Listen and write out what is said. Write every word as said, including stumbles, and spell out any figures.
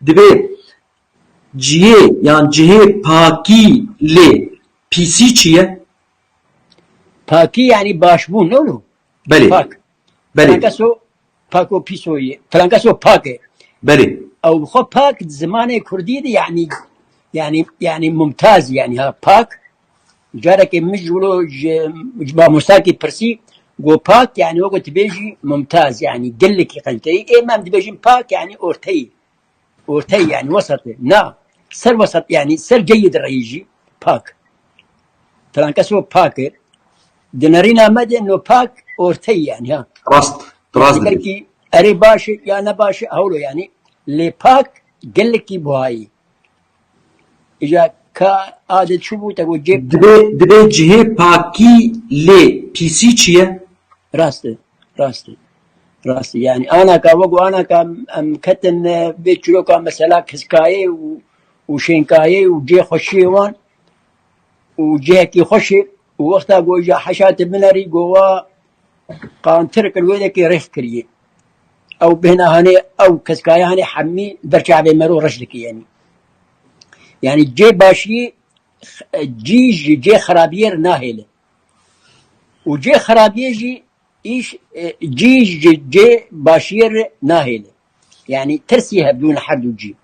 Dibê cihê yan cihê pakî lê pîsî çi ye? Pakî yani başbûn, ne olur? Belê. Pak. Belê. Filankeso pako pîsoyê. Filankeso pak e. Belê. Ew xwe pak zimanê kurdî de yani yani yani mumtaz yani ha pak. Carekê min ji wilo ji ji mamostakî pirsî, got pak yani wek dibêjî mumtaz yani gelekî qelteyî. Ê me em dibêjin pak yani orteyî. Orteyî yani wesat e. Na. Ser wesat yani ser ceyê direyî jî pak. Filankeso pak e. Di nerîna me de no pak orteyî yani ha. Rast. Rast dibê. Belkî erê baş e ya ne baş e, hewlo yani. Lê pak gelekî buhayî. Îja ka adet çûbû te got cê. Dibê, dibê cihê pakî lê pîsî çi ye? Rast e. Rast e. Rast e. Yani anaka wek û anaka em ketin, e, vê çîroka mesela kiskayê û û şênkayê û cê xweşiyê wan û cihekî xweş e û wexta got îja heşa te binerî got wa qantir kir wê dekî rêx kiriye. Ew bêhna hanê ew kiskaya hanê hemî ber çavê me ro reş dike yani. Yani cê başiyê cî ji cê xirabiyê re nahêle. Û cê xirabiyê jî îş, e, cî ji cê başiyê re nahêle. Yani tirsî hevdû ne her du cî.